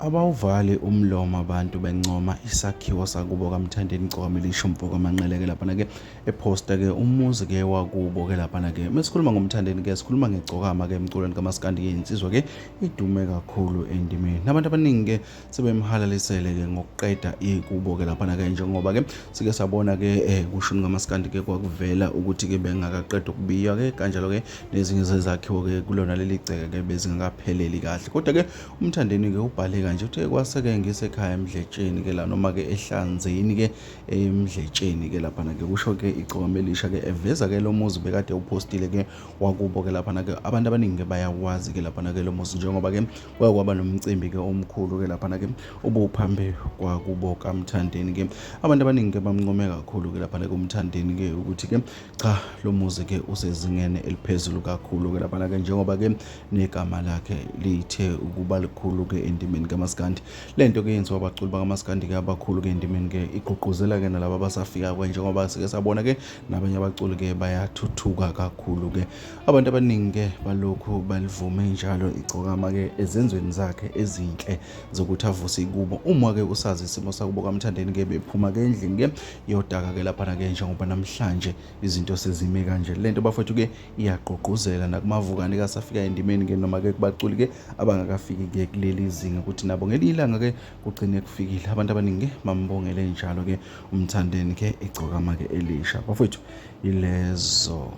Abawuvali umlomo abantu bencoma isakhiwo sakubo kaMthandeni Gcokama mfo kaManqele ke laphana ke ephosta ke umuzi ke wakubo ke laphana ke. Mesikhuluma ngoMthandeni ke sikhuluma ngegcokama ke emculweni kaMaskandi ke, insizwa ke idume kakhulu endimeni. Nabantu abaningi ke sebemhalalisele ke ngokuqeda ikubo ke laphana ke, njengoba ke sike sabona ke kushuni kaMaskandi ke kwakuvela ukuthi ke bengakaqeda ukubiya ke, kanjalo ke nezinye zezakhiwo ke kulona leli gceke ke bezingakapheleli kahle. Kodwa ke uMthandeni ke ubhale kanje, uthe kwase-ke ngisekhaya eMdletsheni ke la, noma ke eHlanzeni ke eMdletsheni ke laphana ke, kusho ke igcokama elisha ke eveza ke lo muzi bekade uphostile ke wakubo ke laphana ke. Abantu abaningi ke bayawazi ke laphana ke lo muzi, njengoba ke kwake kwaba nomcimbi ke omkhulu ke laphana ke ubuphambi kwakubo kaMthandeni ke. Abantu abaningi ke bamncome kakhulu ke laphana ke uMthandeni ke ukuthi ke cha, lo muzi ke usezingeni eliphezulu kakhulu ke laphana ke, njengoba ke negama lakhe lithe ukuba likhulu ke endimeni kaMaskandi. Lento ke yenziwa abaculi bakaMaskandi ke abakhulu ke endimeni ke igqugquzela ke nalabo abasafika ke, njengoba sike sabona ke nabanye abaculi ke bayathuthuka kakhulu ke. Abantu abaningi ke balokhu balivume njalo igcokama ke ezenzweni zakhe ezinhle zokuthi avuse ikubo. Uma ke usazi isimo sakubo kaMthandeni ke, bephuma ke endlini ke yodaka ke laphana ke, njengoba namhlanje izinto sezime kanje. Lento bafowethu ke iyagqugquzela nakumavukane kasafika endimeni ke, noma ke kubaculi ke abangakafiki ke kuleli zinga, ukuthi nabo ngelinye ilanga ke kugcine kufikile. Abantu abaningi ke bambongele njalo ke uMthandeni ke igcokama ke elisha. Bafowethu, ilezo.